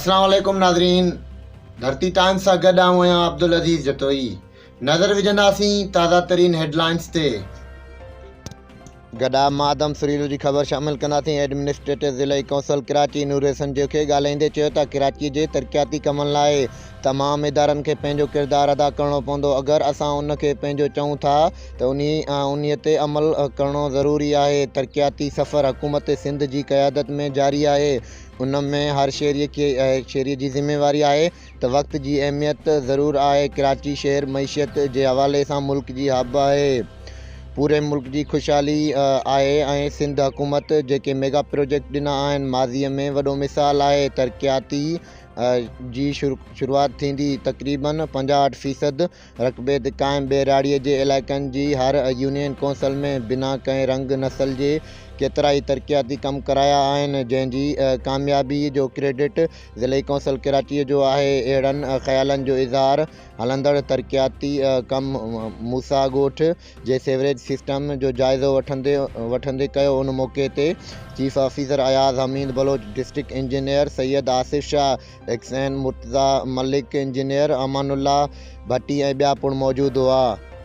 اسلام عليڪم ناظرين ڌرتي ٽائمز سان گڏ آئون آهيان عبدالعزيز جتوئي نظر وجهنداسين تازه ترين هيڊلائنز تي. گڏا مان آدم سريلو جي خبر شامل ڪنداسين ايڊمنسٽريٽر ضلعي ڪونسل ڪراچي نور حسن جوکيي ڳالهائيندي چيو ته ڪراچي جي ترقياتي ڪمن لاء تمام ادارن کي پنهنجو ڪردار ادا ڪرڻو پوندو اگر اسان ان کي پنهنجو چئون ٿا ته انهي تي عمل ڪرڻو ضروري آهي ترقياتي سفر حڪومت سنڌ جي قيادت ۾ جاري آهي ان ۾ هر شهري کي شهري جي ذميواري آهي ته وقت جي اهميت ضرور آهي، ڪراچي شهر معيشت جي حوالي سان ملڪ جي حب آهي، پوري ملڪ جي خوشحالي آهي ۽ سنڌ حڪومت جيڪي ميگا پروجيڪٽ ڏنا آهن ماضي ۾ وڏو مثال آهي، ترقياتي جي شروعات ٿيندي تقريبن پنجاهٺ فيصد رقبي تي قائم ٻهراڙيء جي علائقن جي هر يونين ڪونسل ۾ بنا ڪنهن رنگ نسل جي ڪيترائي ترقياتي ڪم ڪرايا آهن، جنهن جي ڪاميابيء جو ڪريڊٽ ضلعي ڪونسل ڪراچيء جو آهي. اهڙن خيالن جو اظهار هلندڙ ترقياتي ڪم موسيٰ ڳوٺ جي سيوريج سسٽم جو جائزو وٺندي ڪيو. ان موقعي تي chief officer Ayaz Hameed Baloch, district engineer Syed Asif Shah, XEN Murtaza Malik, engineer Aman Ullah Bhatti ۽ ٻيا پڻ موجود هئا.